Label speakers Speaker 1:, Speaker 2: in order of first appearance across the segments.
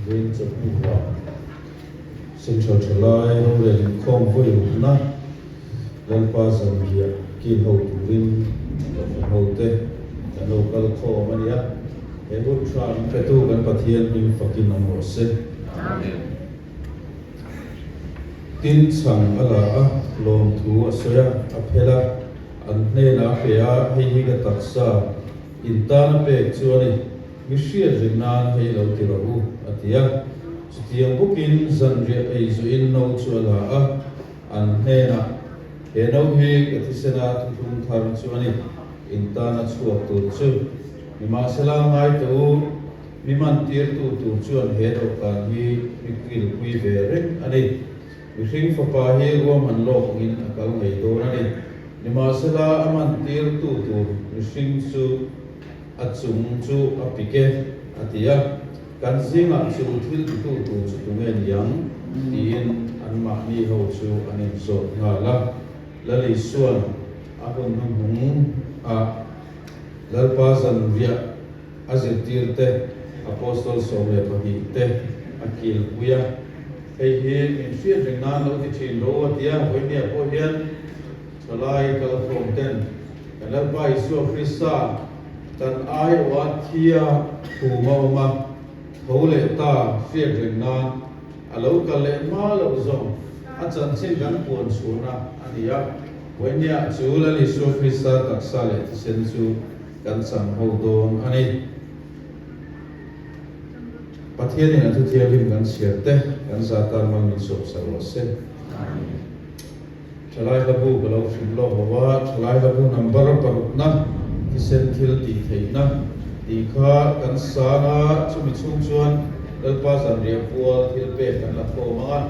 Speaker 1: Veng chawhnu-ah Central Thalai rorel inkhawm vawi rukna Lalpa zanriah kil ho turin Kohhran hote kan lo kal khawm a nia. He hun tha min petu kan Pathian hming fakin awm rawh se. Amen. Tin chhang a la a, lawmthu a sawi a, a phel a, an hnenah a pe a, hei hi ka taksa in tan a pek chu a ni, mi hriat reng nan hei lo ti rawh u, a ti a. Chutiang bawkin zanriah ei zuin no chu a la a, an hnenah, He no hi ka thisena thuthlung thar chu a ni, in tan a chhuak tur chu. Nimahsela ngai teh u, Mi mantirtu tur chuan he dawhkan hi mi kilpui ve reng a ni. Mihring fapa hi ruahman lawk angin a kal ngei dawn a ni. Nimahsela a mantirtu tur mihring chu a chung chu a pik e, a ti a. Kan zingah chu thil titu tur chu tunge niang? tiin anmahni ho chu an inzawt nghal a. Lali chuan a hun hnuhnung ah Lalpa zanriah a zirtirte, Apostol 12 te a kilpui a. Hei hi min hriat reng nan lo ti thin ro a ti a, vawinia pawh hian thalai kalkhawm ten kan Lalpa Isua Krista kan aiawha thia khum a awm a, tho leh ta hriat reng nan a lo kal leh hma loh zawng a chanchin kan puan chhuahna a ni a. Vawinia chu Lal Isua Krista taksa leh thisen chu Kan chang ho dawn a ni. Pathianin a thuthianghlim kan chhiar te, kan za tan mal min sawp sa rawh se. Thalai hlabu ka lo hrilh lawk lo a, thalai hlabu number parukna thisen thil tih theihna tih kha kan san a, chumi chhung chuan Lalpa zanriah pual thil pek kan la khawm ang a,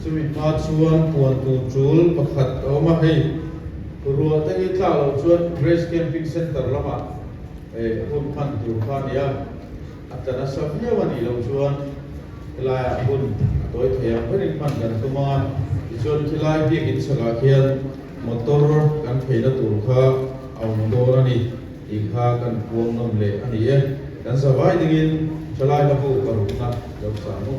Speaker 1: chumi hma chuan puan tur tul pakhat a awm a, hei. Ruah te hi tlak loh chuan Grace Camping Centre lamah hun hman tur kha a ni a, a tla nasa viau a nih loh chuan helaiah hun a tawi thei ang berin hman kan tum a, tichuan khilai biakin chhakah khian motor kan pheina tur kha a awm dawn a ni tih kha kan puang nawm leh a ni e. Kan zavai dingin thalai hla bu parukna lo chang u.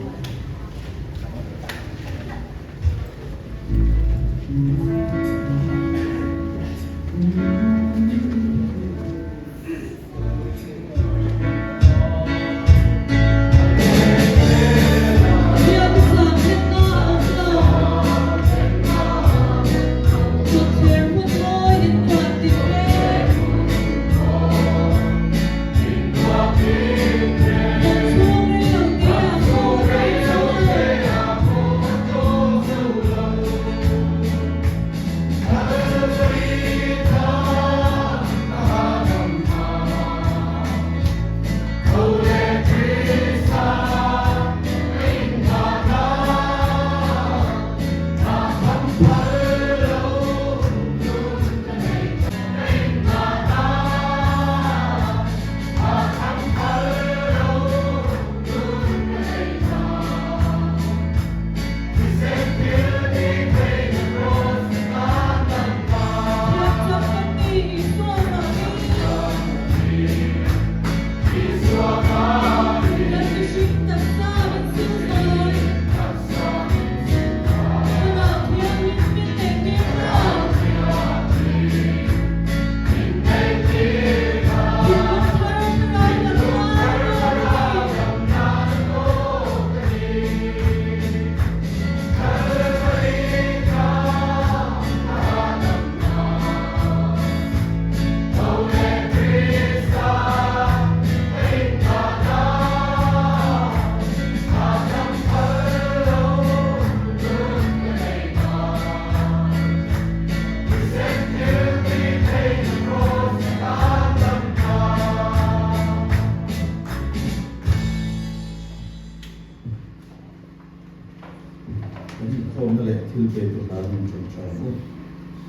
Speaker 1: Kan inkhawmna leh thil pe tu hna min ṭawng ṭha ang u.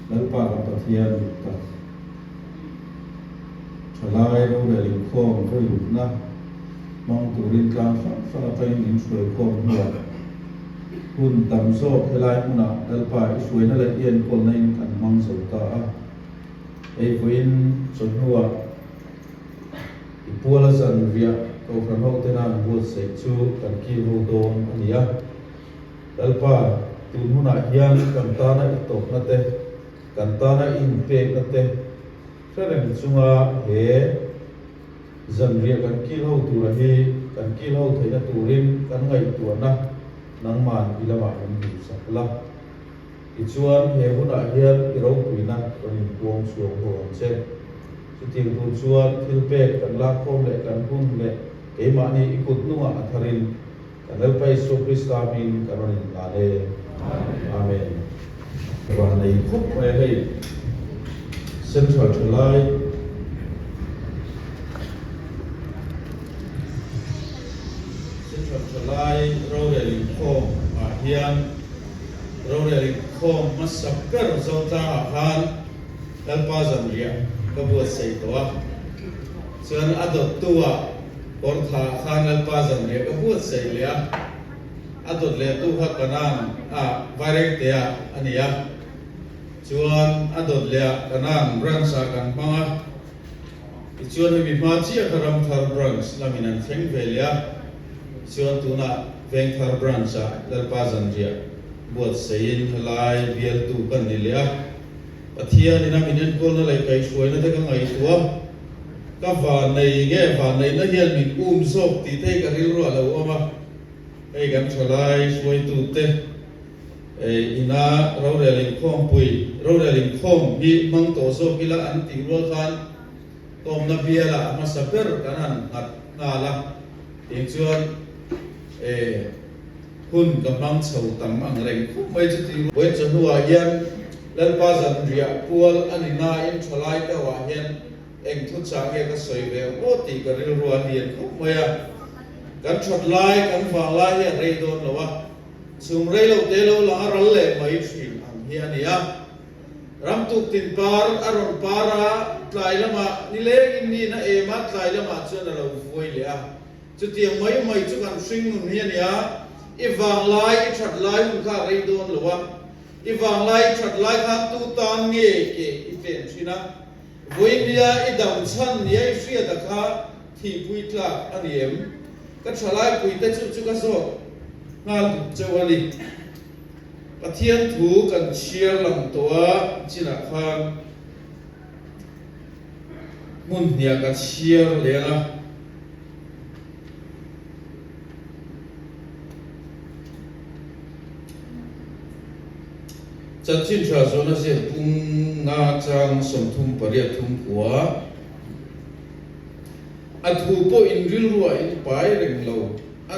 Speaker 1: Lalpa kan Pathian dik tak, ṭhalai rorel inkhawm vawirukna hmang turin tlang hrang hrang atangin min hruai khawm hnuah hun tam zawk helai hmunah Lalpa i hruaina leh i enkawlna in kan hmang zo ta a. Hei vawiin chawhnuah I puala zanriah Kohhran hotena an buatsaih chu kan kil ho dawn a ni a. Lalpa, tun hunah hian kan tana i tawpna te, kan tana i inpekna te hre reng chunga he zanriah kan kil ho tura hi kan kil ho theihna turin kan ngaihtuahna nangman i lamah min duhsak la. Tichuan, he hunah hian i ropuina rawn inpuang chhuak ho ang che. Chutiang tur chuan thil pek kan lakkhawm leh kan hun leh keimahni i kut nungah a tharin kan Lalpa Isua Krista hming kan rawn inhlan e. Amen. Van nei khawp mai a hei Central Thalai Central Thalai rorel inkhawm ah hian Rorel inkhawm hmasa ber Zotlangah khan Lalpa zanriah ka buatsaih tawh a, chuan a dawttu ah Kawrtha ah khan Lalpa zanriah ka buatsaih leh a, a dawt lehtu kha Kanan ah Vairengte ah a ni a, chuan a dawt leh ah Kanan branch ah kan hmang a, tichuan hemi hma chiah kha Ramthar branch lamin an thleng ve leh a, tichuan tunah Vengthar branch ah Lalpa zanriah buatsaihin helai bialtu kan ni leh a, Pathian in a min enkawlna leh kaihhruaina te ka ngaihtuah a, ka vannei nge vanneihna hian min um zawk tih te hi ka rilru a lo awm a, hei kan thalai hruaitute ina rorel inkhawmpui, rorel inkhawm hi hmang tawh zawk ila an tih rual khan kawmna bialah a hmasa ber kan han nghat nghal a, tiang chuan hun ka hmang chho tam ang reng khawp mai chu tih rual. Vawiin chawhnuah hian Lalpa zanriah pual a ni nain thalai deuhah hian eng thu chah nge ka sawi ve ang aw tih ka rilru a lian khawp mai a. Kan that lai, kan vang lai hi a rei dawn lo a, chhum rei lo te lo lang a ral leh mai thin ang hi a ni a. Ram tuktin par a rawn par a, tlai lamah nilengin niin a em a, tlai lamah chuan a lo vuai leh a. Chutiang mai mai chu kan hring nun hi a nia, i vanglai i that lai hun kha a rei dawn lo a, i vanglai i that lai khan tu tan nge ke i pen thin a, vawinia i dam chhan nia i hriat a kha thihpui tlak a ni em? Ka thalai puite chu chu ka zawt nghal duh cheu a ni. Pathian thu kan chhiar lang tawh a chinah khan hmun hniah ka chhiar leng a. Chanchin tha zawhna ziak pung nga chang 38 thum khua a thu pawh in rilruah in pai reng lo a.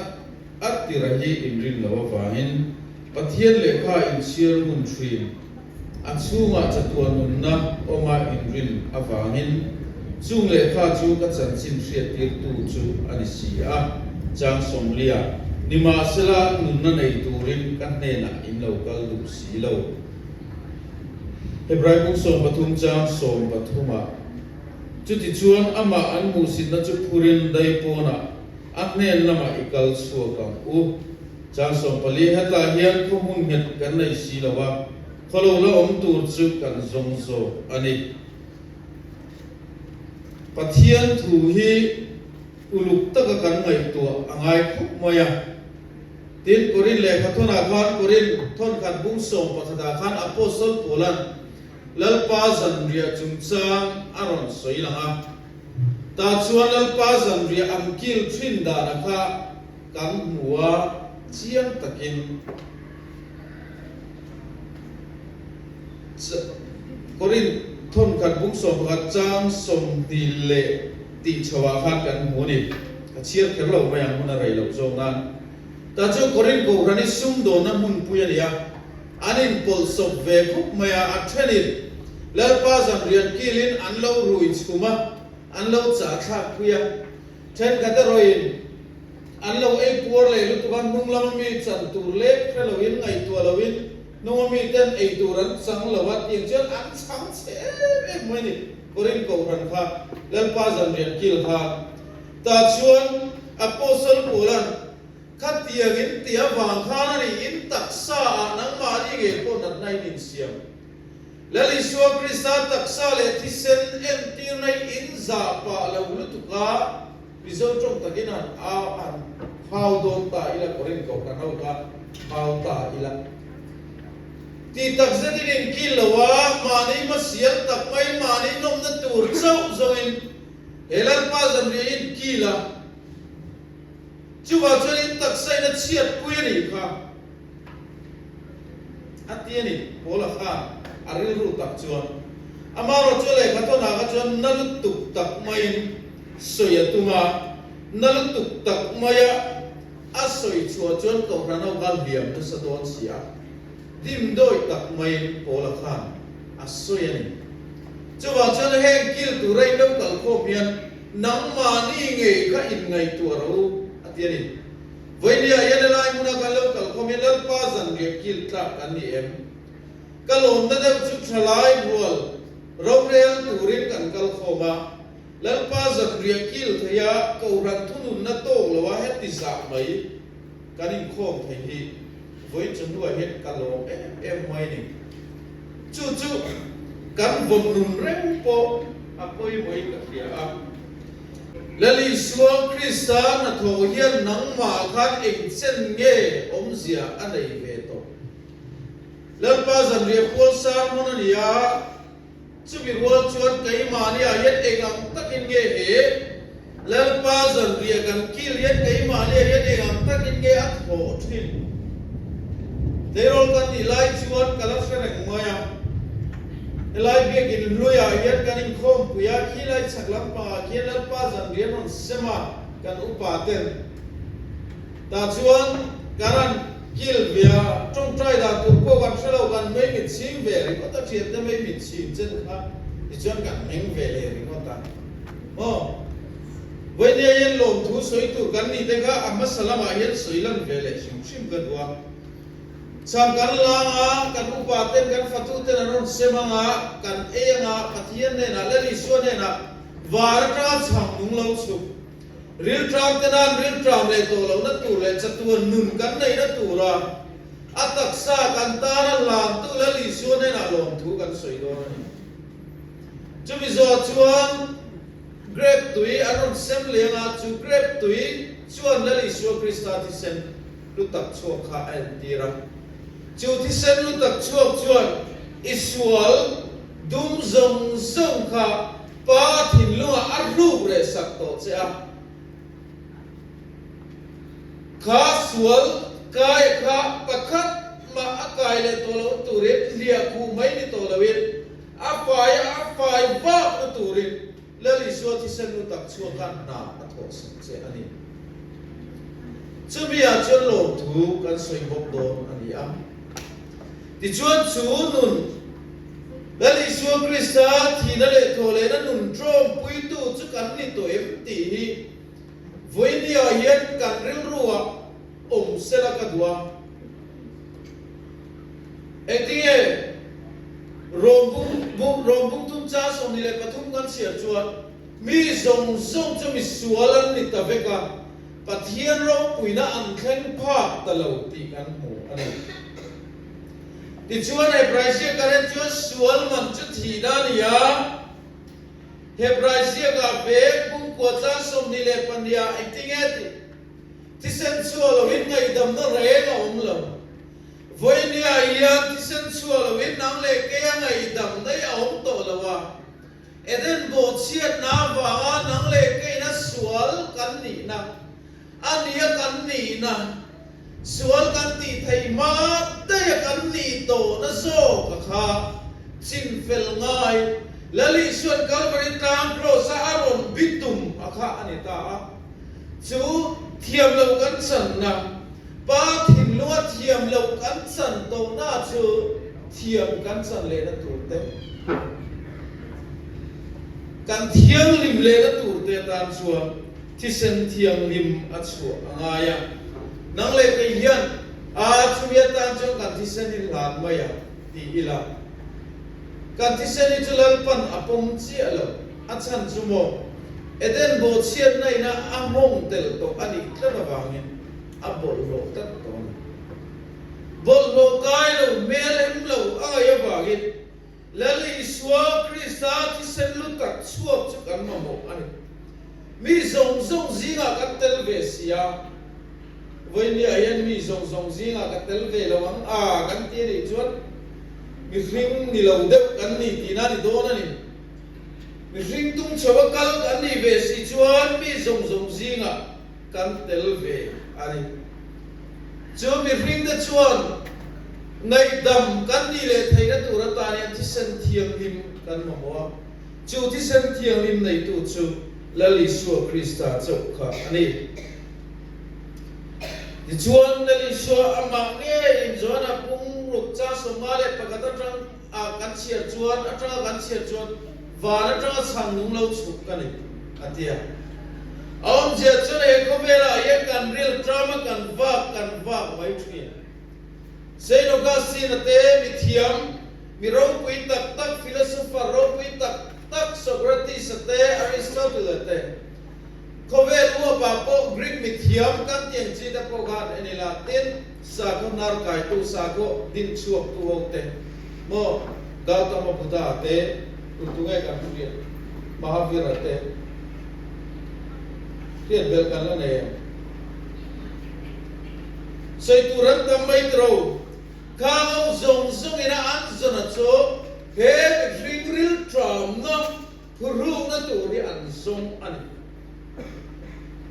Speaker 1: A tira hi inrin loh avangin Pathian lehkha inchhiar ngun thin, a chhungah chatuan nunna awma inrin avangin chung lehkha chu ka chanchin hriattirtu chu a ni si a, Chang Sawmlia, nimahsela nunna nei turin ka hnenah in lo kal duh si lo. Hebrai bung 13 chang 13 ah, Chutichuan amah an hmuhsitna chu phurin dai pawnah, A hnen lamah i kal chhuak ang u. Chang 14, Hetah hian khaw hmun nghet kan nei si lo a, khaw lo la awm tur chu kan zawng zawk a ni. Pathian thu hi uluk taka kan ngaihtuah a ngai khawp mai a. Tin, Korin lehkha thawnah khan Korin thawnkhat bung 11 ah khan Apostle Paula'n Lalpa zanriah chungchang a rawn sawi lang a. Tah chuan Lalpa zanriah an kil thin dana kha kan hmu a, chiang takin Korinth thawnkhat bung 11 chang 20 leh tih chhoah khan kan hmu a ni. Ka chhiar kher lo mai ang hun a rei loh zawk nan. Tah chuan Korinth Kohhran hi sumdawnna hmunpui a ni a. An inpawlhsawp ve khawp mai a, a thenin Lalpa zanrian kilin an lo rui chhum a, an lo chah thlak phui a. Thenkhat erawhin an lo ei puar leh lutuk a, hnung lama mi chan tur lek hre loin, ngaihtuah loin hnunga miten ei tur an chang lo a, tiang chuan an chhang chhe em em mai a ni. Korinth Kohhran kha Lalpa zanrian kil kha tah chuan Apostle Paula'n Khatiang in ti avang khan a ni, in taksa ah nangmahni ngei pawh natna in insiam. Lal Isua Krista taksa leh thisen entirna hi in zah pah lo lutuk a, Mizo tawng takin han au han hau dawn ta ila, Korinth Kohhran ho kha hau ta ila. Ti tak zetin in kil lo a, mahni hmasial tak mai, mahni nawmna tur chauh zawngin he Lalpa zanriah in kil a. Chuvah chuan in taksa in a chhiat pui a nih kha a ti a ni. Paula khan a rilru tak chuan amaherawh chu lehkha thawnah kha chuan na lutuk tak maiin sawi a tum a, na lutuk tak maia a sawi chhuah chuan Kohhran ho kha hliam nasa dawn si a, dimdawi tak maiin Paula khan a sawi a ni. Chuvah chuan heng kil tura in lo kalkhawm hian Nangmahni ngei kha inngaihtuah rawh u, a ti a ni. Vawinia hian helai hmuna kan lo kal khawm hi Lalpa zanriah kil tlak kan ni em? Ka lawmna deuh chu thalai rual rorel turin kan kal khawm a, Lalpa zanriah kil theia Kohhran thununna tawk loa heti zah mai kan inkhawm thei hi vawiin chu hnuah hian ka lawm em em mai a ni. Chu chu kan vawn nun reng pawh a pawimawhin ka hria a. Lal Isua Krista hnathawh hian nangmah khan eng chen nge awmzia a nei ve tawh? Lalpa zanriah pual sermon a ni a. Chumi rual chuan keimahniah hian eng ang takin nge he Lalpa zanriah kan kil hian keimahniah hian eng ang takin nge a thawh thin? Tleirawl kan nih lai chuan ka la hre reng mai a, helai biakin hluiah hian kan inkhawmpui a, khi lai chhak lampangah khian Lalpa zanriah an rawn sem a, kan upa ten. Tah chuan kan han kil ve a, tawngtai dan tur pawh kan hre lo, kan mei mit chhing ve ringawt a, thiante mei mit chhin chen kha tichuan kan meng ve leh ringawt a. Aw, vawinia hian lawmthu sawi tur kan nih te kha a hmasa lamah hian sawi lan ve leh hrim hrim ka duh a. Chhang kan la anga, kan upa ten kan fatu ten an rawn sem anga, kan ei anga, Pathian hnenah Lal Isua hnenah var atanga chhang nung lo chhuk. Rilṭam te nan rilṭam leh tawh lohna tur leh chatuan nun kan neihna tura a taksa kan tana hlantu Lal Isua hnenah lawmthu kan sawi dawn a ni. Chumi zawh chuan grape tui an rawn sem leng a, chu grape tui chuan Lal Isua Krista thisen lu tak chhuak kha a entir a. Chu thisen lu tak chhuak chuan i sual dum zawng zawng kha Pa thinlungah a hruk reh sak tawh che a. Kha sual kai kha pakhat mah a kai leh tawh loh turin hliah khuh mai ni tawh loin a fai a a fai vak na turin Lal Isua thisen lu tak chhuak khan hna a thawh sak che a ni. Chumi ah chuan lawmthu kan sawi bawk dawn a ni a. Tichuan chu nun Lal Isua Krista thihna leh thawhlehna nun ṭawngpuitu chu kan ni tawh em tih hi vawinia hian kan rilruah awm sela ka duh a. Engtinge Rom bung Rom bung thum chang 23 kan chhiar chuan mi zawng zawng chu mi sual an ni ta vek a, Pathian ropuina an thleng phak ta lo tih kan hmu a ni. Tichuan Hebrai ziakah hian chuan sual man chu thihna a ni a. Hebrai ziakah vek pumkua chang 22 ah engtinge tih thisen chhuah loin ngaihdamna reng a awm lo. Vawinia hian thisen chhuah loin nang leh keia ngaihdamna hi a awm tawh lo a. Eden bawhchhiatna avanga nang leh keina sual kan nihna a nia kan nihna, sual kan tih theih hma daia kan nih tawhna zawk a kha chin fel ngai Lal Isua'n Kalvari tlang kraws-a a rawn bitum a kha a ni ta a. Chu thiam loh kan channa, Pa thinlunga thiam loh kan chan tawhna chu thiam kan chan lehna tur te, kan thianghlim lehna tur te atan chuan thisen thianghlim a chhuah a ngai a. Nang leh kei hian a chumi atan chuan kan thisen hi hlan mai a ti ila. Kan thisen hi chu Lalpan a pawm chiah lo, a chhan chu maw Eden bawhchhiatna ina a nghawng tel tawh a nih tlat avangin a bawlhhlawh tlat tawh a ni. Bawlhhlawh kai lo, hmel em lo a ngaih avangin Lal Isua Krista thisen lu tak chhuak chu kan mamawh a ni. Mi zawng zawng zingah kan tel ve si a, vawinia hian mi zawng zawng zingah ka tel ve lo ang a kan ti a nih chuan mihring ni lo deuh kan ni tihna a ni dawn a ni. Mihring tung chho a kal kan nih ve si chuan mi zawng zawng zingah kan tel ve a ni. Chu mihringte chuan ngaihdam kan nih leh theihna tur atan hian thisen thianghlim kan mamawh a, chu thisen thianghlim neitu chu Lal Isua Krista chauh kha a ni. Tichuan, Lal Isua amah ngeiin Johana pung ruk chang 51 atang a kan chhiar chuan atanga kan chhiar chuan van atanga chhang nung lo chhuk ka ni, a ti a. A awmzia chuan he khawvelah hian kan ril ṭam a kan vak kan vak mai ṭhin. Saint Augustine-a te mi thiam, mi ropui tak tak, philosopher ropui tak tak Socrates-a te, Aristotle-a te, Khawvel uapa pawh Greek mithiam kan ti ang chi te pawh khan en ila, tin, sakhaw hnar kaitu, sakhaw din chhuaktu ho te, maw Gautama Buddha te, tuntunge kan hriat, Mahavira te, hriat belh kan la nei em? Sawi tur an tam mai tiro, khang ho zawng zawng ina an zawna chu he mihring rilṭamna, Phurhukna tur hi an zawng a ni.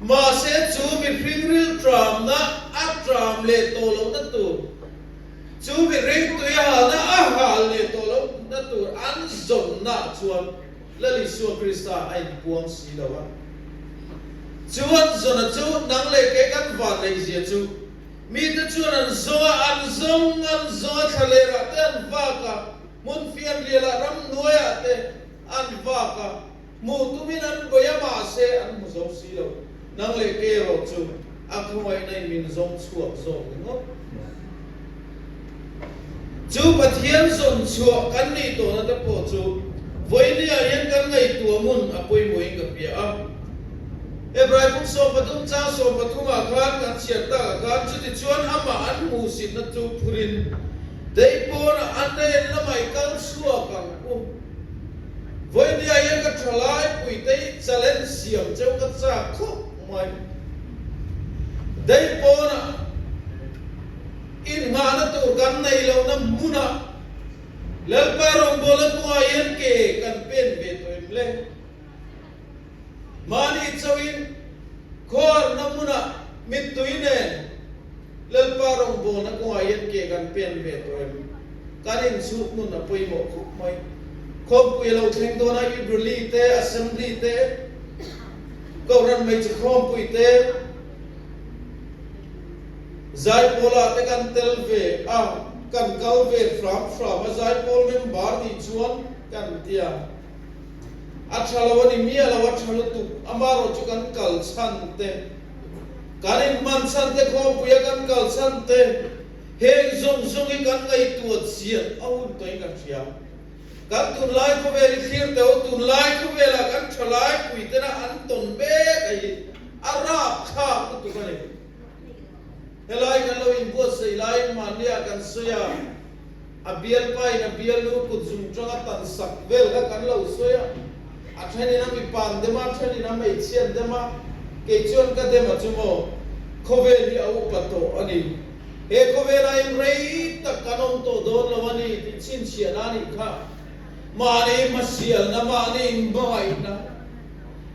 Speaker 1: Mahse chu mihring rilṭamna a ṭam leh tawh lohna tur, chu mihring tui halna a hal leh tawh lohna tur an zawnnaah chuan Lal Isua Krista a inpuang si lo a. Chu an zawna chu nang leh kei kan vanneihzia chu mite chuan an zawng a, an zawng an zawng a, thlalerah te an vak a, Hmun fianrialah ramhnuaiah te an vak a, hmuh tumin an vawi a mahse an hmu zo si lo. Nang leh kei erawh chu a khawngaihna in min zawng chhuak zawk ringawt mai. Chu Pathian zawn chhuah kan nih tawhna te pawh chu vawinia hian kan ngaihtuah hmun a pawimawhin ka hria a. Hebrai buk 13 chang 13 ah khan kan chhiar takah khan chutichuan amah an hmuhsitna chu phurin dei pawnah a hnen lamah i kal chhuak ang u. Vawinia hian ka thalai puitei challenge siam cheu ka chak khawp mai. Dei pawnah Inngahna tur kan nei lohna hmunah Lalpa rawngbawla kawngah hian ke kan pen ve tawh em le? Mahni chauhin khuarna hmunah mittui nen Lalpa rawngbawlna kawngah hian ke kan pen ve tawh em? Kan inchhut hmun a pawimawh khawp mai. Khawmpui a lo thleng dawn a, Ibrali te, Assembly te, Kohhran hmeichhe khawmpui te, Zaipawlah te kan tel ve a, kan kal ve hram hram a, Zaipawl member nih chuan kan ti a, a tha lo a ni miah lo, a tha lutuk, amaherawh chu kan kal chhan te, kan inhman chhan te, khawmpuia kan kal chhan te, heng zawng zawng hi kan ngaihtuah chian a hun tawhin ka hria. Kan tunlai khawvel hi thlir teh u, tunlai khawvelah kan thalai puitena an tawn mek a hi a rapthlak lutuk a ni. Helai kan lo inbuatsaih laiin mahnia kan sawi a, a bialpain a bialnu kut zung tanga tan sak vel kha kan lo sawi a, a thenin a mipa an dem a, a thenin a hmeichhia an dem a, kei chuan ka dem a chu maw, khawvel hi a upa tawh a ni. He khawvelah hian rei tak kan awm tawh dawn lo a ni tih chhinchhiahna a nih kha. Mahni hmasialna, mahni inhmangaihna,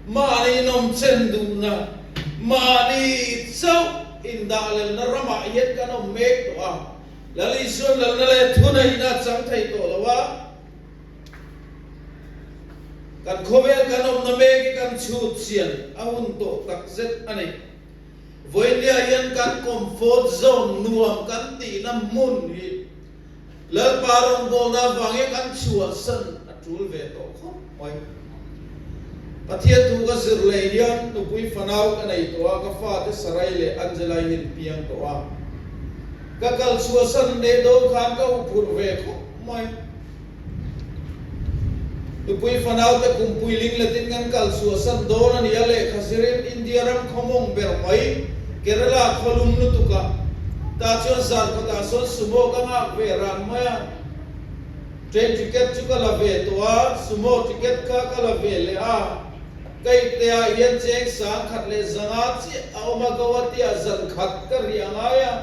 Speaker 1: mahni inawmchen duhna, mahni chauh indahlelna ramah hian kan awm mek tawh a. Lal Isuan lalna leh thuneihna a chang thei tawh lo a. Kan khawvel kan awmna mek hi kan chhut chian a hun tawh takzet a ni. Vawinia hian kan comfort zone nuam kan tihna hmun hi Lalpa rawngbawlna avangin kan chhuahsan a tul ve tawh khawp mai. Pathian thu ka zir leh hian nupui fanau ka nei tawh a, ka fate Sarai leh Angela hi an piang tawh a. Ka kal chhuahsan leh dawn khan ka huphurh ve khawp mai. Nupui fanaute kumpui lingletin kan kal chhuahsan dawn a ni a, lehkha zirin India ram khawmawng ber mai Kerala khawlum lutukah tah chuan zan kawtah sawn sumo ka nghak ve ran mai a, train ticket chu ka la ve tawh a, sumo ticket kha ka la ve leh a, ka ipteah hian cheng 1000 leh 500 chiah a awm a, Guwahati-ah zan khat ka riah ngai a.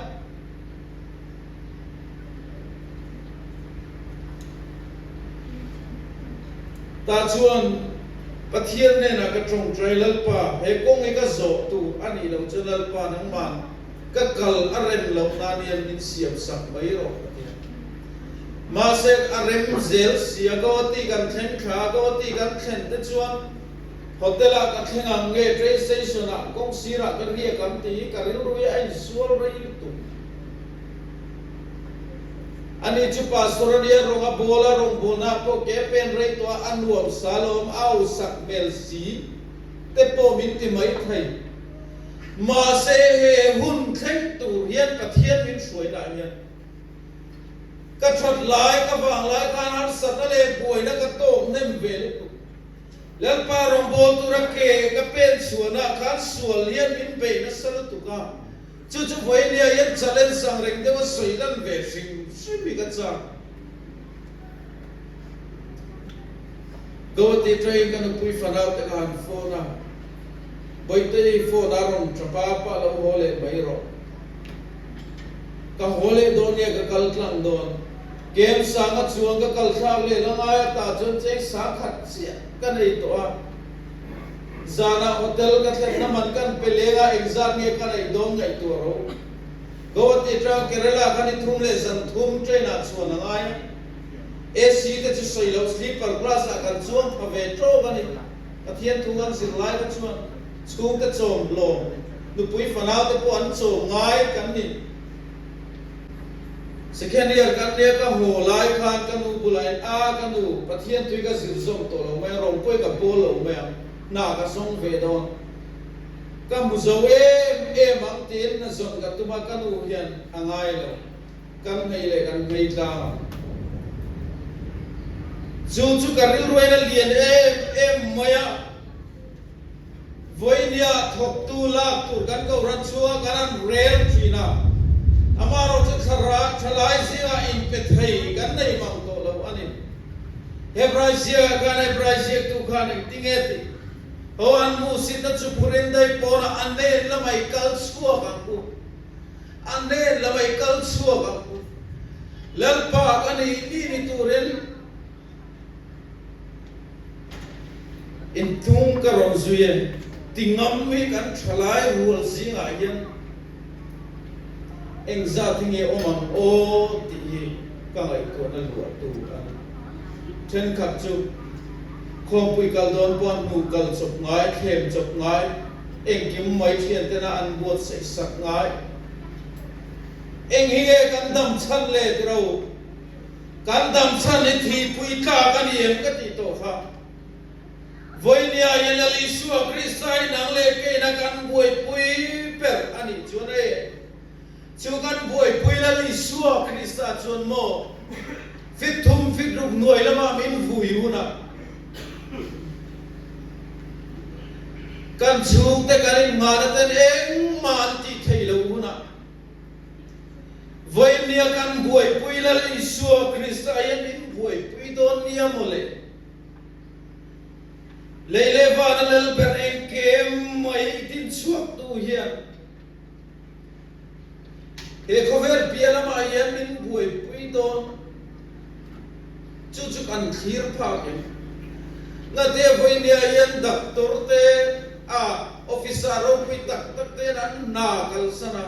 Speaker 1: Tah chuan Pathian hnenah ka tawngtai, Lalpa, he kawng hi ka zawh tur a nih loh chuan Lalpa nangmah ka kal a rem loh nan hian min siam sak mai rawh ka ti a. Mahse a rem zel si a, Guwahati kan thleng thla a, Guwahati kan thlen te chuan Hotel ah ka thleng ang nge train station ah kawng sir ah ka riak ang tih hi ka rilru hi a insual rei lutuk. Ani chu pastor a nia rawng a bawl a rawng bawlna ah pawh ke pen rei tawh a a nuam sa lawm a au sak hmel si te pawh min ti mai thei. Mahse he hun thleng tur hian Pathian min hruaina ah hian ka that lai ka vang lai khan harsatna leh buaina ka tawk hnem ve lutuk. Lalpa rawngbâwl tura ke ka pen chhuanah khan sual hian min bei nasa lutuk a, chu chu vawinia hian challenge ang reng deuha sawi lan ve hrim hrim hi ka chak. Guwahati train ka nupui fanau te ka han phone a, Bawihte i phone a rawn tap a, pa lo haw leh mai rawh. Ka haw leh dawn nge ka kal tlang dawn? Kem sanga chuan ka kal thlak leh la ngai a tah chuan cheng 1000 chiah ka nei tawh a. Zanah hotel ka thlenna man kan pe leng a, engzat nge ka neih dawn ngaihtuah ro. Guwahati atanga Kerala kha ni thum leh zan thum train ah chuan a ngai a. AC te chu sawi loh sleeper class ah kan chuang pha ve tawk a ni. Pathian thu kan zir lai kha chuan chhungte chawm lawm, nupui fanau te pawh an chawm ngai kan ni. Second year kan nia ka haw lai khan ka nu bulah in a ka nu Pathian tui ka zir zawm tawh lo mai a rawng pawh i ka bawl lo mai ang hna ka zawng ve dawn ka hmu zo em em ang tiin hna zawn ka tum a ka nu hian a ngai lo. Kan hmei leh kan hmei tlang ang. Chu chu ka rilruain a lian em em mai a. Vawinia thawktu lak tur kan kohhran chhunga kan han rel thin a, amaherawhchu thlarah thalai zingah inpe thei kan nei mang tawh lo a ni. Hebrai ziakah khan Hebrai ziaktu khan engtinge tih ho an hmuhsitna chu phurin daih pawnah a hnen lamah i kal chhuak ang u. A hnen lamah i kal chhuak ang u. Lalpa ka nih ni ni turin intung ka rawn zui e. Ti ngam hi kan thalai rual zingah hian engzat hi nge awm ang aw tih hi ka ngaihtuahna luahtu a ni. Thenkhat chu khawmpui kal dawn pawh an hnu kal chawp ngai, thlem chawp ngai, Engkim mai thiantena an buatsaih sak ngai. Eng hi nge kan dam chhan le tiro? Kan dam chhan hi thihpui tlak a ni em ka tih tawh kha. Vawinia hian Lal Isua Krista hi nang leh keina kan buaipui ber a nih chuan e. Chu kan buaipui Lal Isua Krista chuan maw fit thum fit ruk hnuai lamah min vui hunah kan chhungte kan inhmahna ten engmah an tih theih loh hunah vawinia kan buaipui Lal Isua Krista hian min buaipui dawn nia maw le? Lei leh vana Lal ber engkem mai dinchhuaktu hian He khawvel piah lamah hian min buaipui dawn. Chu chu kan thlir phak em? Ngate vawinia hian doctor te a officer ropui tak tak ten an hna kalsan a,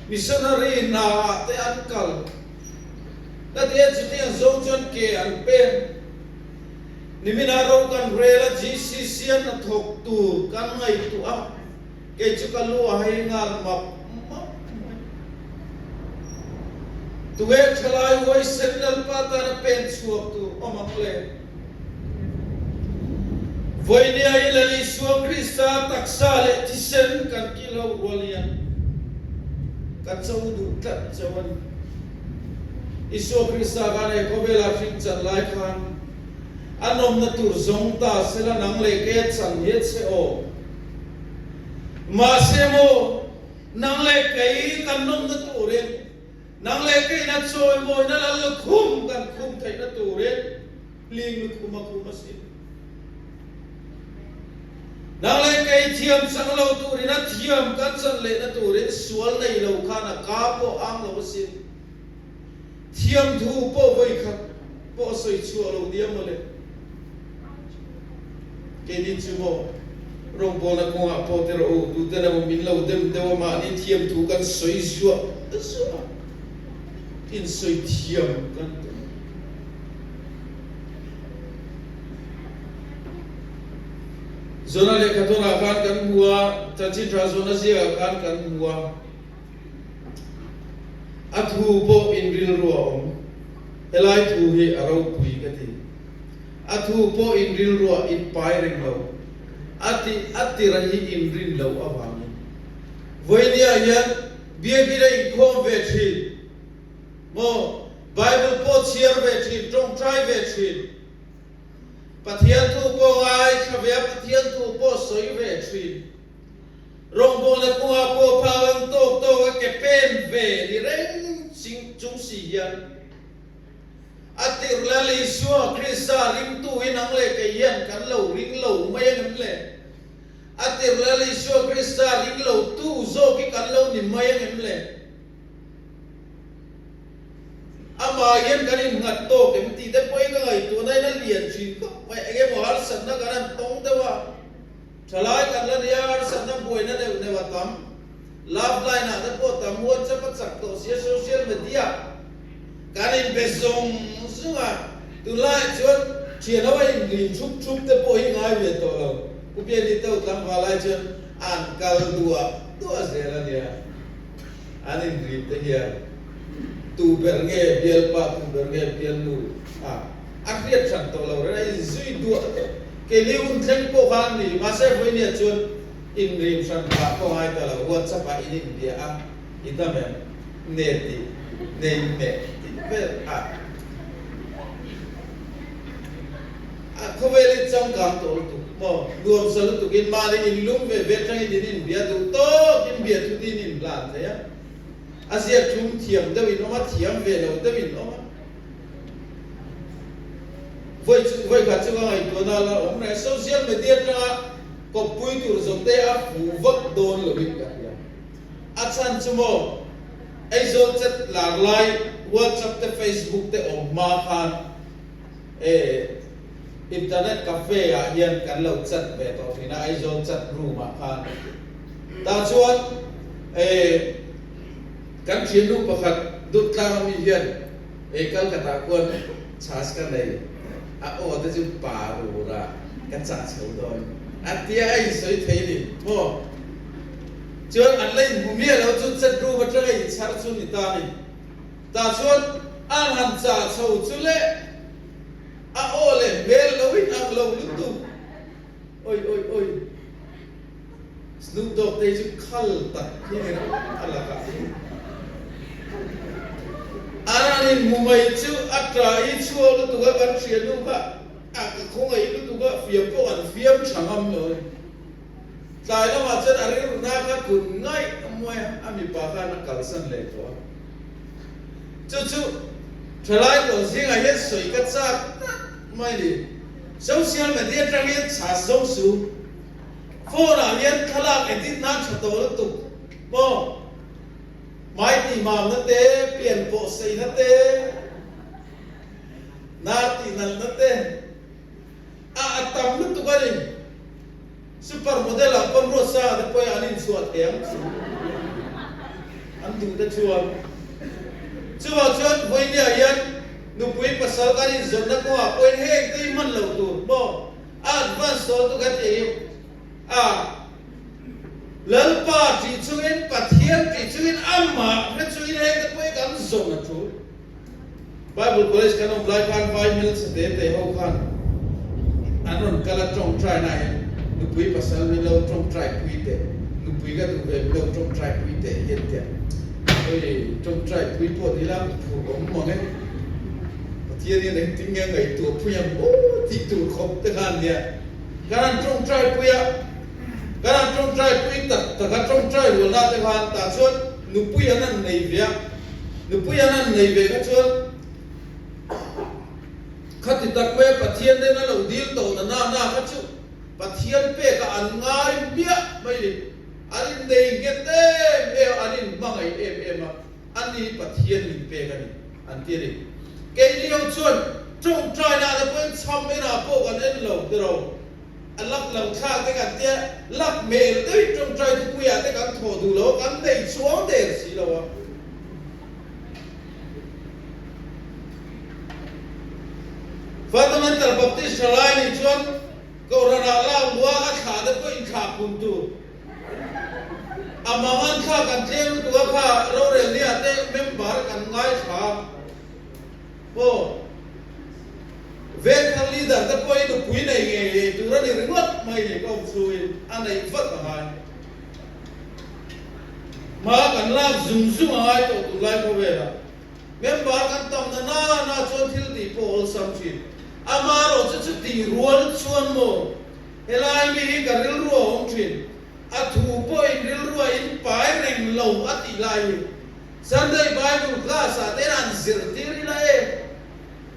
Speaker 1: missionary hna ah te an kal. Ngate chutiang zawng chuan ke an pen. Niminah ro kan rel a GCC a hnathawk tur kan ngaihtuah a. Kei chu ka lu a hei nghal map map mai. Tunge thalai huaisen Lalpa tana pen chhuak tur awm ang le? Vawinia i Lal Isua Krista taksa leh thisen kan kil ho rual hian ka cho duh tlat cheu a ni. Isua Krista khan he khawvela hring chan lai khan a nawmna tur zawng ta sela nang leh kei a chan hi a che aw. Mahse maw, nang leh kei kan nawmna turin, nang leh keina chawimawina lal lukhum kan khum theihna turin hling lukhum a khum asin. Nang leh kei thiam chang lo turin a thiam kan chan lehna turin sual nei lo khan a ka pawh ang lo asin. Thiam thu pawh vawikhat pawh a sawi chhuah lo nia mawle. Keini chu maw rawngbawlna kawngah pawh te rawh u, tuten emaw min lo dem deuh a mahni thiam thu kan sawi zuah zuah a, insawi thiam kan tum. Zona lehkhathawnah khan kan hmu a, chanchin tha Zona ziakah khan kan hmu a. A thu pawh in rilru a awm. Helai thu hi a ropui ka ti. A thu pawh in rilruah in pai reng lo. A ti a tira hi in rin loh avangin. Vawinia hian Biakina inkhawm ve thin maw? Bible pawh chhiar ve thin, tawngtai ve thin. Pathian thu pawh ngaithla ve a, Pathian thu pawh sawi ve thin. Rawngbawlna kawngah pawh phak ang tawk tawk a ke pen ve ni reng chung si hian a tirh Lal Isua Krista ringtu hi nang leh kei hian kan lo ring lo mai ang em le? A tirh Lal Isua Krista ring lo tu zawk hi kan lo ni mai ang em le? Amah hian kan innghat tawk em tih te pawhin ka ngaihtuahna in a lian thin khawp mai. Eng emaw harsatna kan han tawng deuh a. Thalai kan la nia harsatna buaina neuh neuh a tam. Love line ah te pawh tam WhatsApp a chak tawh sia social media kan inbe zung zung a, tunlaiah chuan thian ho a inrin thup thup te pawh hi ngai ve tawh lo. Pu Biani te tlangval ai chuan an kal duah duah zel a nia. An inrin te hian tu ber nge bialpa tu ber nge bialnu a a hriat hran tawh lo reng a inzui duah tawh. Keini hun thleng pawh kha an ni, mahse vawinia chuan inrim hran phah pawh ngai ta lo, WhatsApp ah in inbia a, i dam em? Ne tih. Nei hmeh tih vel a a khawvelin changkang tawh lutuk maw? Nuamsa lutukin mahni inlum ve ve atangin in inbia duh tawkin bia thutin in inhlan thei a. A ziak thum thiam deuh in awm a, thiam ve lo deuh in awm a. Vawi chu vawi khat chu ka ngaihtuahna la awm reng. Social media atanga kawppui tur zawng te a fu vak dawn loin ka hria. A chhan chu maw Aizawl chat lar lai WhatsApp te Facebook te awm hma khan e internet cafe ah hian kan lo chat ve tawh thin a Aizawl chat room ah khan. Tah chuan e kan thiannu pakhat Durtlang ami hian e Kalkata khuan chhas ka nei a aw te chu pa rura ka chah chho dawn a tia a insawi thei ni maw? Chuan an la inhmu miah lo chu chat room atanga inchhar chu ni ta ni. Tah chuan an han chah chho chu le a aw leh hmel lo inang lo lutuk. Oi oi oi. Snoop Dogg te hi chu khal tak hi ni rawh a lakah hi. An han inhmu mai chu a tah i chhuak lutuk a kan hriatnu kha a ka khawngaih lutuk a fiam pawh an fiam tha ngam lo a ni. Tlai lamah chuan a rilruna kha kun ngaih a muai a, a mipa khan a kalsan leh tawh a. Chu chu thalai rual zingah hian sawi ka chak tak mai ni. Social media atang hian chhas zawng su. Phone ah hian thlalak edit nan tha tawh lutuk maw? Hmai tihmamna te, pian pawh seina te, nar tihnalhna te a a tam lutuk a ni. Super model ah pawn Ruatsanga te pawhin an inchhuah thei ang chu an duh te chuan. Chuvang chuan vawinia hian nupui pasal kan inzawnna kawngah pawhin heng te hi hman loh tur maw? A advance tawh lutuk a tih hi a Lalpa tih chungin Pathian tih chungin amah hre chungin heng te pawh hi kan zawn a tul. Bible College kan awm lai khan vai hmelchhe te te ho khan an rawn kal a tawngtai na hian nupui pasal min lo tawngtai pui teh, nupui ka duh ve min lo tawngtai pui teh hian tia hei tawngtai pui pawh ni la phur awm mang e. Pathian hian engtin nge ngaihtuah pui ang aw tih tur khawp te khan nia kan han tawngtai pui a, kan han tawngtai pui tak tak a, tawngtai rualna te khan tah chuan nupui an han nei ve a, nupui an han nei ve kha chuan khati tak mai a Pathian nen a lo dil tawh na na na kha chu Pathian pekah an ngai hmiah mai ni, an innei nghet em em a, an inhmangaih em em a. A ni Pathian min pek a ni, an ti a ni. Keini ho chuan tawngtaina te pawhin chham enah pawh kan en lo tiraw? A lak lo thlak te kan tia, lak hmel deuhin tawngtai thupuiah te kan thawh duh lo a, kan nei chuang der si lo a. Fundamental Baptist thalai nih chuan Kohhranah lak lua a thlah te pawh inthlah pun tur. A mangan thla kan tlem lutuk a kha rorelnia te member kan ngaithla aw. Vengthar leader te pawhin nupui nei ngei ngei tur a ni ringawt mai ni ka awm chhungin a neih vat a ngai. Hma kan lak zung zung a ngai tawh tunlai khawvelah. Member kan tam na na na chuan thil tih pawh awlsam thin. Amaherawhchu chu tih rual chuan maw Helai mi hi ka rilru a awm thin. A thu pawhin rilru a in pai reng lo a tih lai hi Sunday Bible class ah te an zirtir ila e.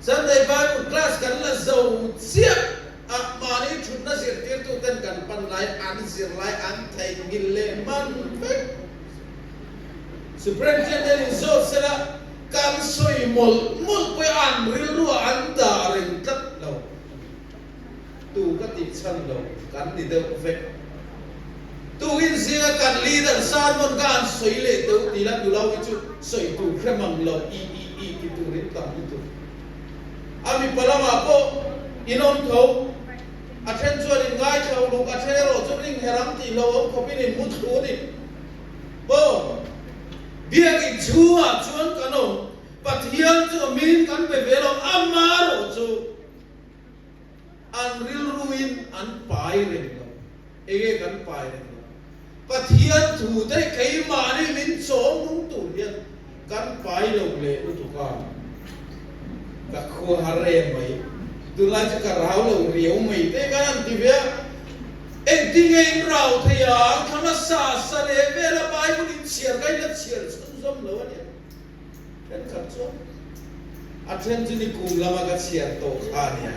Speaker 1: Sunday Bible class kan la zo chiah a, mahni thutna zirtirtu ten kan pan lai an zir lai an theihnghilh leh hman vek. Superintendent in zawt sela kan sawi mawlh mawlh pawh hi an rilru ah an dah reng tlat lo. Tu ka tih chhan lo kan ni deuh vek. Tukin zinga kan leader sermon kha an sawi leh deuh ti la nula hi chu sawi tur hre mang lo i i i ti turin tam lutuk. A mipa lamah pawh in awm tho, a then chuan in ngaithla uluk, a then erawh chu ring her ang tih lo awm khawpin in mu thlu a ni. Aw, biakinn chhungah chuan kan awm, Pathian chu a min kan pe ve lo, amaherawh chu An rilruin an pai reng lo. Enge kan pai reng lo? Pathian thu te keimahni min chawm nung tur hian Kan pai lo leh lutuk a, ka khua har em mai. Tunlai chu ka rau lo riau mai te kan han ti ve a. Engtinge in rau thei ang? Thla hmasa sa leh vela Bible in chhiar ka ila chhiar chhunzawm lo a nia. Thenkhat chuan a then chu nikum lama ka chhiar tawh kha a nia.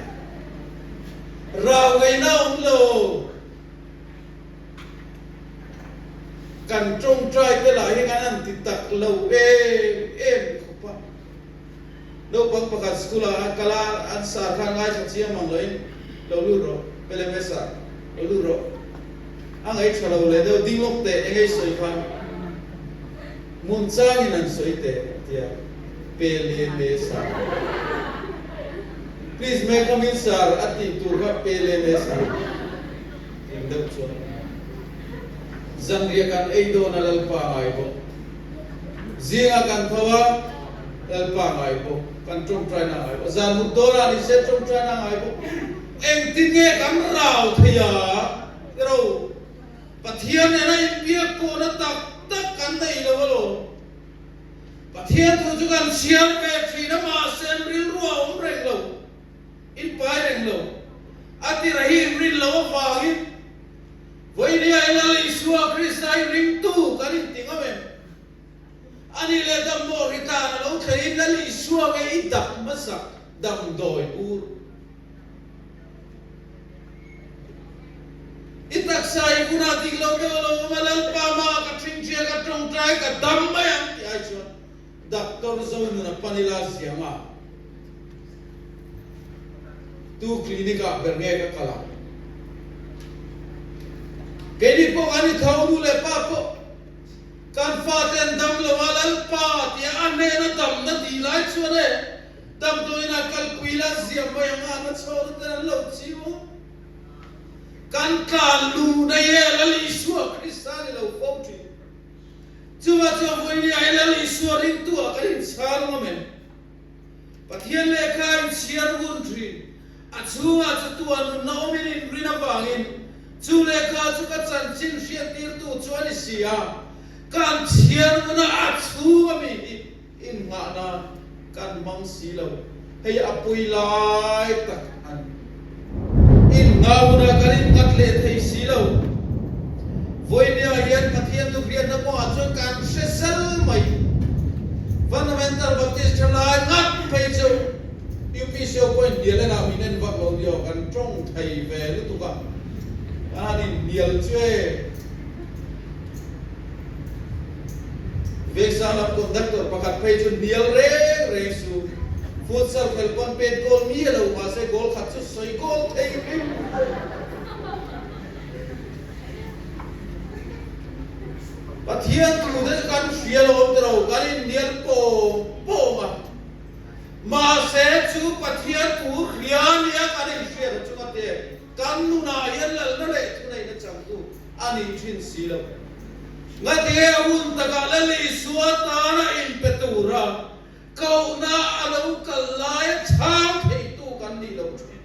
Speaker 1: Rau ngaihna a awm lo. Kan tawngtai te lah hi kan han ti tak lo em em khawp a. Naupang pakhat school ah a kal a, an sar khan ngaithla chiang mang loin lo lut rawh, PLMS ah lo lut rawh. A ngaihṭha lo leh deuh ding lawk teh eng ei sawi kha hmun changin an sawi teh tia PLMS ah please may come in sir a tih tur kha PLMS ah tih deuh chuan zanriah kan ei dawn a Lalpa ngai bawk. Zinga kan tho a, Lalpa ngai bawk, kan tawngtaina ngai bawk. Zan mut dawnah ni se tawngtaina ngai bawk. Engtin nge kan rau thei a? Tiro, Pathian nena inbiak pawhna tak tak kan nei lo alawm. Pathian thu chu kan chhiar ve thin a, mahse an rilru a awm reng lo, in pai reng lo. A tira hi inrin loh avangin Vawinia i Lal Isua Krista hi ringtu kan inti ngam em? Ani leh damdawi ri tan a lo thleiin Lal Isua nge i dap hmasak damdawi bur? I taksa i hunah dik lo deuh a lo awm a, Lalpa mah ka ṭhingṭhia ka ṭawngṭai ka dam mai ang tih ai chuan Doctor Zonuna pan ila ziang a, tu clinic ah ber nge ka kal ang? Keini pawh kan i tho nu leh pa pawh kan fate an dam lo a, Lalpa tia a hnena damna tih lai chuan e damdawiin ah kalpui ila ziah mai ang a, na chhawna ten an lo chiu. Kan tlan luh daih e, Lal Isua Krista ni lo fo thin. Chuvah chuan vawinia hi Lal Isua ringtu ah kan inchhal ngam em? Pathian lehkha a inchhiar hun thin. A chhungah chatuah nunna awmin inrin avangin chu lehkha chu ka chanchin hriattirtu chu a ni si a, kan chhiar huna a chhung ami hi innghah nan kan hmang si lo. Hei a pui lai tak a ni. Innghah hunah kan innghat leh thei si lo. Vawinia hian Pathian thuhriatna kawngah chuan kan hre sel mai. Fundamental Baptist thalai ngat phei chu UPC ho pawhin hnial enah min en vak lo nia kan tawng thei ve lutuk a, kan han inhnial chu e. Vengsa lam conductor pakhat phei chu hnial reng reng su. Futsal khel pawn pet goal mi a lo mahse goal khat chu sawi goal thei hrim. Pathian thu te chu kan hria lo awm tiro, kan inhnial pawm pawm a. Mahse chu Pathian thu hria nia kan inhriat a chunga te kan nunah hian lalna leh thuneihna changtu a ni thin si lo. Ngatinge a hun takah Lal Isua tana inpe tura kohna a lo kal laia chhang theitu kan nih lo thin.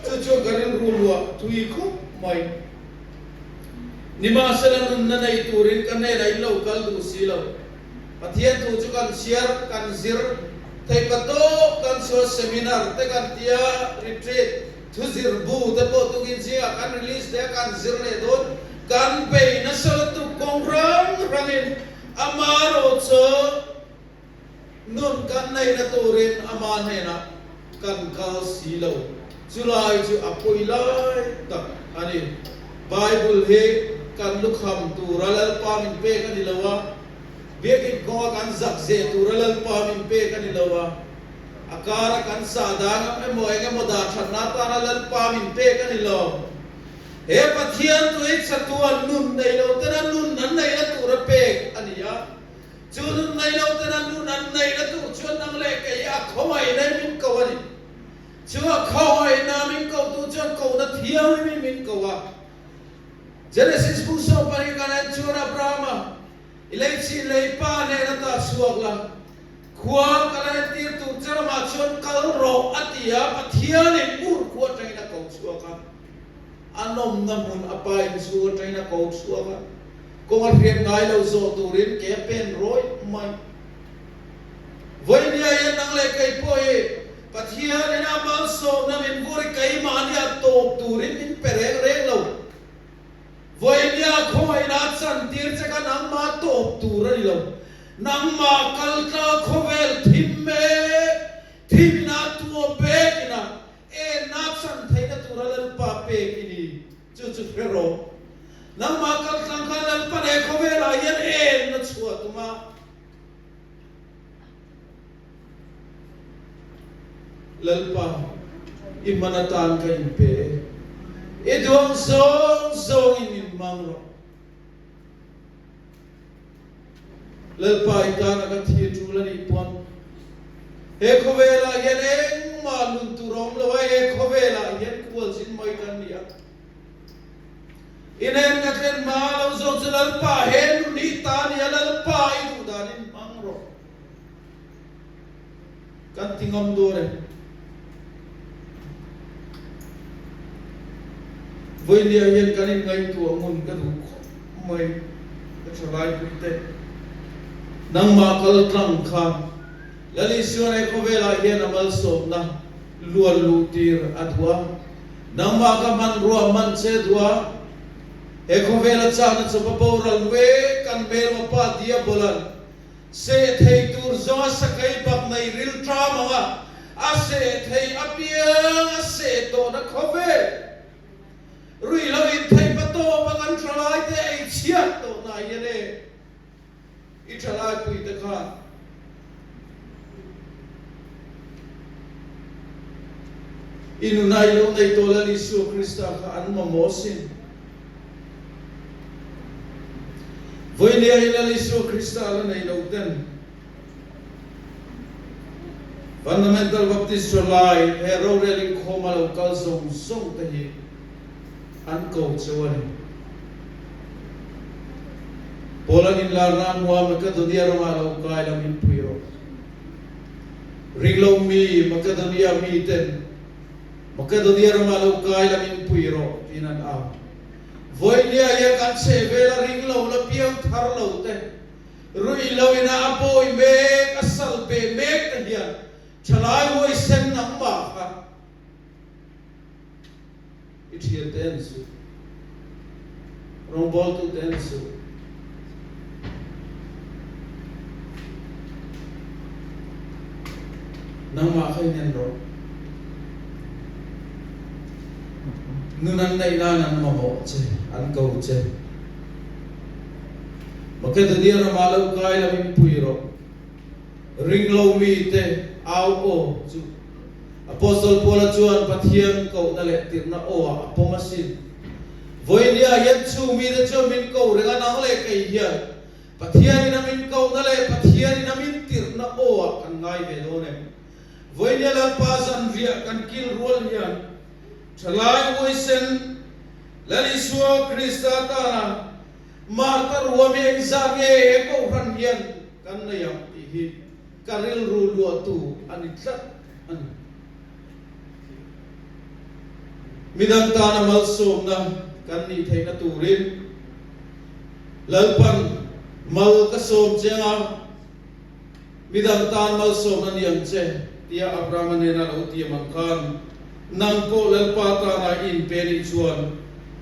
Speaker 1: Chu chuan ka rilru luah thui khawp mai. Nimahsela nunna nei turin ka hnenah in lo kal duh si lo. Pathian thu chu kan chhiar, kan zir theih pa tawp kan chhuah seminar te kan tia, retreat, thu zir bu te pawh tukin zingah kan release leh a kan zir leh dawn. Kan bei nasa lutuk kawng hrang hrangin amaherawhchu, Nun kan neihna turin ama hnenah kan kal si lo. Chulai chu a pawi lai tak a ni. Bible hi kan lukham tura Lalpa min pek a ni lo a, biakinn kawnga kan zak zeh tura Lalpa min pek a ni lo a, a kara kan sah dang emaw eng emaw dah thatna atana Lalpa min pek a ni lo. He Pathian tui chatuan nun nei lo tena nun an neihna tura pek a ni a. Chu nun nei lo ten a nun an neihna tur chuan nang leh kei a khawngaihna i min ko a ni. Chu a khawngaihna min kotu chuan kohna thianghlim i min ko a. Genesis bu 12 kan en chuan Abrahama i leichih leipa hnena ta chhuak la, khua ka la entir tur che ramah chuan kal rawh a ti a, Pathianin ur khua atangin a ko chhuak a. A nawmna hmun a pa inchhung atangin a ko chhuak a. Kawng a hriat ngai lo zawh turin ke a pen rawih mai. Vawinia hian nang leh kei pawh hi Pathianin a malsawmna min vur i keimahni a tawp turin min pe reng reng lo. Vawinia khawngaihna a chantir che kha nangmah tawp tur a ni lo. Nangmah kaltla khawvel thim mek, thimna tuam pekina enna chan theihna tura Lalpa pek i ni. Chu chu hre rawh. Nangmah kaltlang khan Lalpa leh khawvelah hian enna chhuah tum a. Lalpa, i hman atan ka inpe e. I duang zawng zawngin min hmang rawh. Lalpa i tana ka thi tul a nih pawn he khawvelah hian engmah nun tur a awm lo a, he khawvelah hian khualzin mai kan ni a. Inen ka thlen hma lo zawk chu Lalpa he nun hi ta a ni a, Lalpa i duh danin hmang rawh. Kan ti ngam dawn e. Vawinia hian kan inngaihtuah ngun ka duh khawp mai ka tha laipui te. Nangmah kal tlang kha Lal Isuan he khawvelah hian a malsawmna luan luh tir a duh a. Nangmah ka hmanrua hman che duh a. He khawvela chakna chawpa boral mek kan hmelma pa Diabolan Seh thei tur zawnga sakei bak nei ril ṭam ang a, a seh thei apiang a seh tawhna khawvel. Ruihhlo in theih patawp a kan ṭhalai te ei chhiat tawhna ah hian e, i ṭhalai pui te khan i nuna i lo nei tawh Lal Isua Krista kha an mamawh asin. Vawinia hi Lal Isua Krista la nei lo ten Fundamental Baptist Thalai he rorel inkhawm a lo kal zawng zawng te hi an ko cheu a ni. Paul-a'n inlarna a hmua Makedonia ramah lo kai lam in pui rawh. Ringlo mi Makedonia mi ten Makedonia ramah lo kai lam in pui rawh tiin an au. Vawinia hian kan chheh vela ring lo la piang thar lo te, ruih lo ina a bawi mek, a sal beh mek te hian thalai huaisen nangmah kha i thian te an suh, rawngbawltu te an suh. Nangmah kha in en rawh. Nun an neih nan an mamawh che, an ko che. Makedonia ramah lo kai lo in pui rawh. Ring lo mite au aw chu Apostle Paula chuan Pathian kohna leh tirhna aw ah a pawm asin. Vawinia hian chu mite chuan min ko reng a, nang leh kei hian Pathianin a min kohna leh Pathianin a min tirhna aw ah kan ngai ve dawn em? Vawinia Lalpa zanriah kan kil rual hian Thalai huaisen Lal Isua Krista tana Martar huam hi engzah nge he kohhran hian kan nei ang tih hi ka rilru luahtu a ni tlat a ni. Midang tana malsawmna kan nih theihna turin Lalpan mal ka sawm che anga midang tan malsawmna ni ang che tia Abrahama nena lo tiam ang khan nang pawh Lalpa tana i inpe nih chuan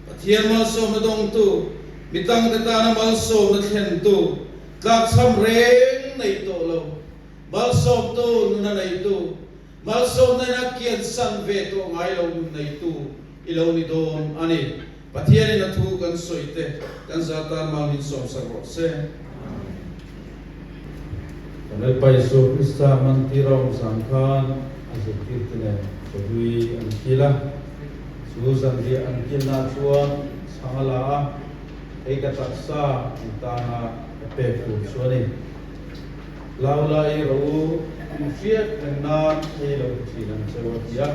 Speaker 1: Pathian malsawmna dawngtu, mitangte tana malsawmna thlentu, tlakchham reng nei tawh lo, malsawmtu nuna neitu, Malsawmna in a kiansan ve tawh ngai lo nun neitu i lo ni dawn a ni. Pathianin a thu kan sawi te kan za tan mal min sawmsak rawh se. Kan Lalpa Isua Krista mantir a awm zan khan a zirtirte nen chawhlui an kil a. Chu zanriah an kilna chuan chhang a la a, hei ka taksa in tana ka pek tur chu a ni. Laulai ro u, in hriat reng nan hei lo ti thin ang che u a ti a.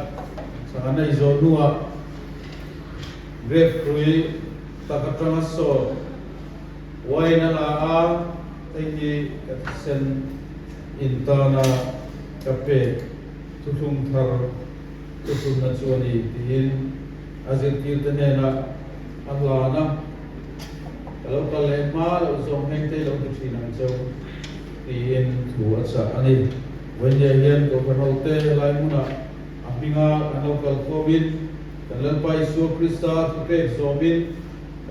Speaker 1: Chhang an ei zawh hnuah grape hrui tak atanga sawt wine a la a, hei hi ka thisen in tana ka pek thuthlung thar thuthlunna chu a ni tiin a zirtirte hnenah a hlan a. Ka lo kal leh hma loh zawng heng te lo ti thin ang cheu, tiin thu a chah a ni. Vawinia hian Kohhran hote helai hmunah a hminga kan lo kal khawmin, kan Lalpa Isua Krista thupek zawmin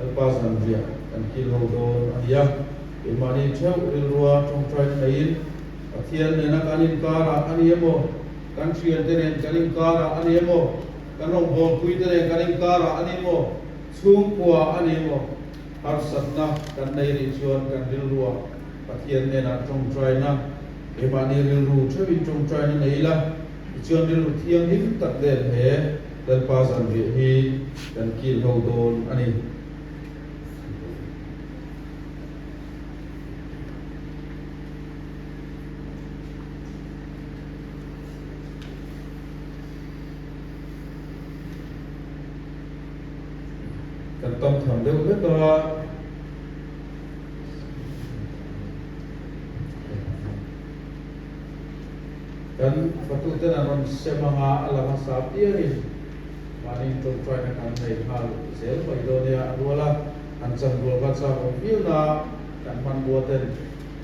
Speaker 1: Lalpa zanriah kan kil ho dawn a ni a. Keimahni theuh rilrua tawngtaina neiin Pathian nena kan inkarah a ni emaw, kan thiante nen kan inkarah a ni emaw, kan rawngbawlpuite nen kan inkarah a ni emaw, chhungkua a ni emaw, harsatna kan nei rih chuan kan rilrua Pathian nena tawngtaina, keimahni rilru theuhin tawngtaina nei ila, tichuan rilru thianghlim tak nen he Lalpa zanriah hi kan kil ho dawn a ni. Kan tam tham deuh vek a. Kan fatuten an rawn sem anga a la hmasa piangin mahni tawngtaina kan nei nghal zel mai dawn nia a rual a. An chan rual kha chak awm viau na kan hmanrua ten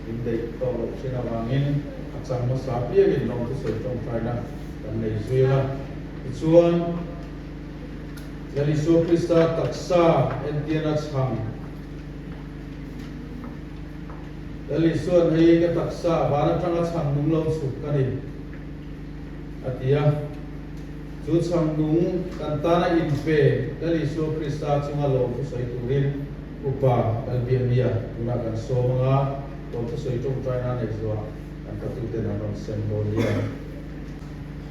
Speaker 1: min deih tawh loh thin avangin a chang hmasa piangin rawng thusawi tawngtaina kan nei zui ang a. Tichuan, Lal Isua Krista taksa entirna chhang Lal Isua'n hei ka taksa van atanga chhang nung lo chhuk ka ni a ti a. Chu chhang nung kan tana inpe Lal Isua Krista chunga lawm thusawi turin Upa Lalbiamia tunah kan sawm anga lawm thusawi tawngtaina nei zuah kan patuten an rawn sem dawn nia.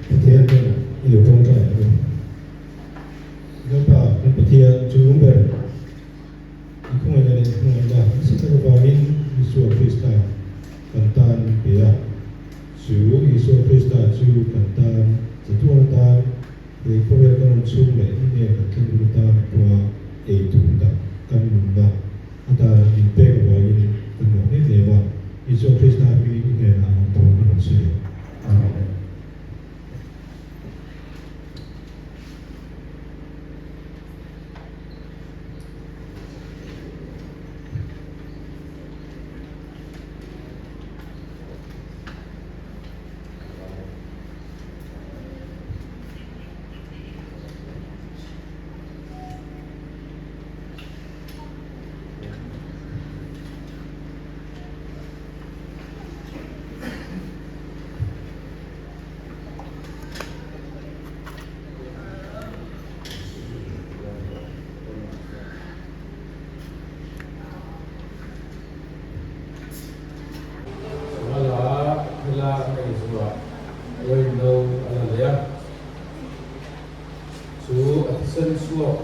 Speaker 2: Pathian hnenah i lo tawngtai ang u. Lalpa kan Pathian chu lung ber i khawngaihna leh hmangaihna nasa tak avangin Isua Krista kan tan min pe a. Chu Isua Krista chu kan tan chatuan atan he khawvel kan awm chhung leh i hnen kan thleng hun atan a khua ei tur tak kan nunna atana min pek avangin kan lawm em em a. Isua Krista hmingin i hnenah lawmthu kan rawn sawi. Amen.
Speaker 1: Sanghala thila an ei zuah uain no a la leh a, chu a thisen chhuak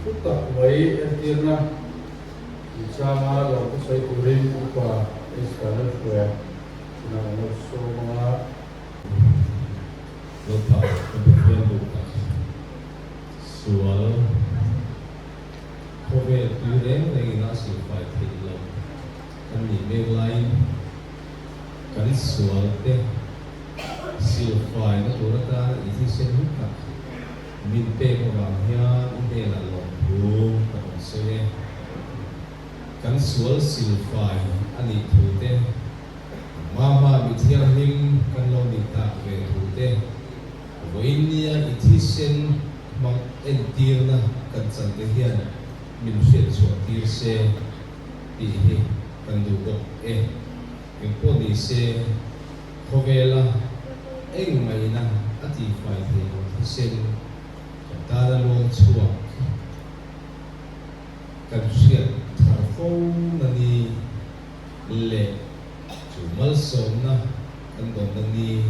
Speaker 1: thu tak mai entirna inchanga lo thusawi turin upa Esther Lalhruaia chunah an lo sawm ang a.
Speaker 3: Lalpa ka Pathian duh tak sual khawvel tui reng rengin a silfai theih loh kan nih mek laiin kan sual te silfaina tur atana i thisen hlu tak min pek avang hian i hnenah lawmthu ka rawn sawi e. Kan sual silfai a nih thu te, Mama mi thianghlim kan lo nih tak ve thu te, vawiin nia i thisen hmang entirna kan chan te hian min hriat chhuah tir se tih hi kan duh bawk e. Engpawh ni se, khawvela engmahina a tihfai thei lo thisen kan tana luang chhuak kan hriat thar fo na ni leh chu malsawmna kan dawnna ni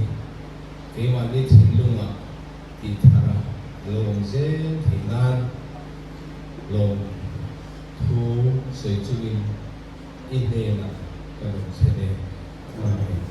Speaker 3: keimahni thinlungah tih thar a lo awm zel theih nan lawm thu sawi chungin i hnenah ka rawn thlen e. Amen.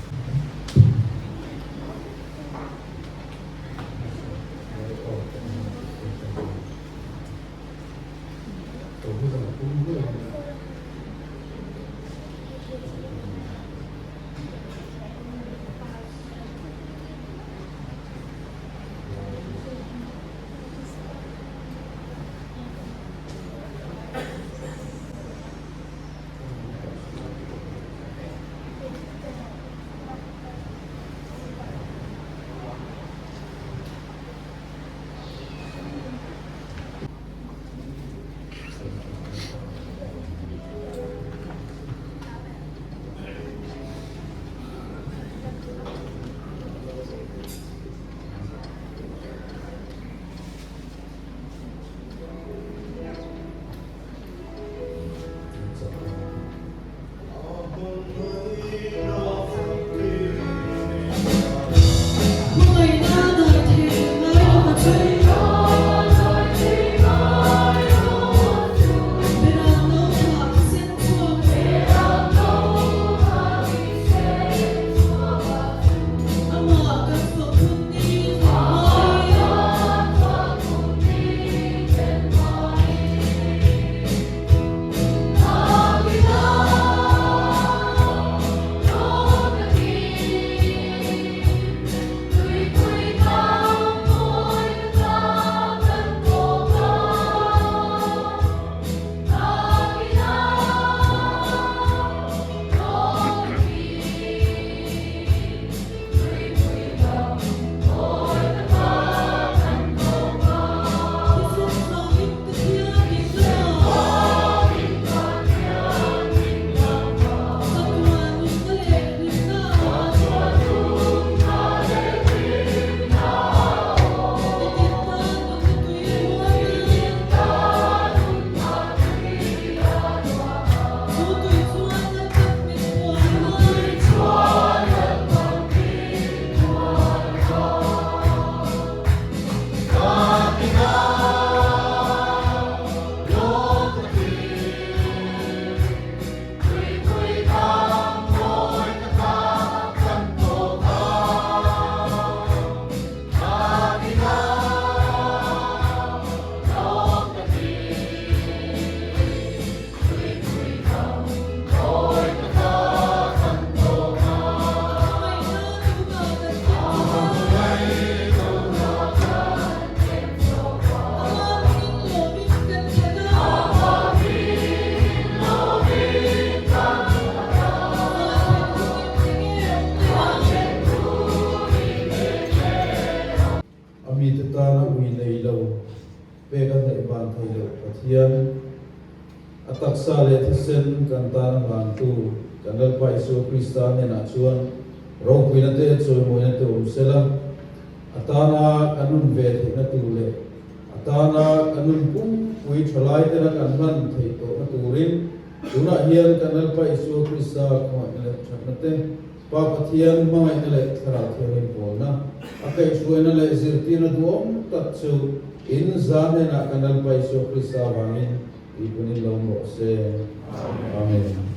Speaker 1: tana ui nei lo pek a hnaih van thei loh Pathian, a taksa leh thisen kan tana hlantu kan Lalpa Isua Krista hnenah chuan ropuina te chawimawina te awm sela, a tana kan nun ve theihna tur leh a tana kan nun pumpui thalai tena kan hlan theih tawhna turin tunah hian kan Lalpa Isua Krista khawngaihna leh thatna te Pa Pathian hmangaihna leh Thlarau Thianghlim pawlna, a kaihhruaina leh zirtirna duhawm tak chu in za hnenah kan Lalpa Isua Krista avangin tihpunin lo awm rawh se. Amen.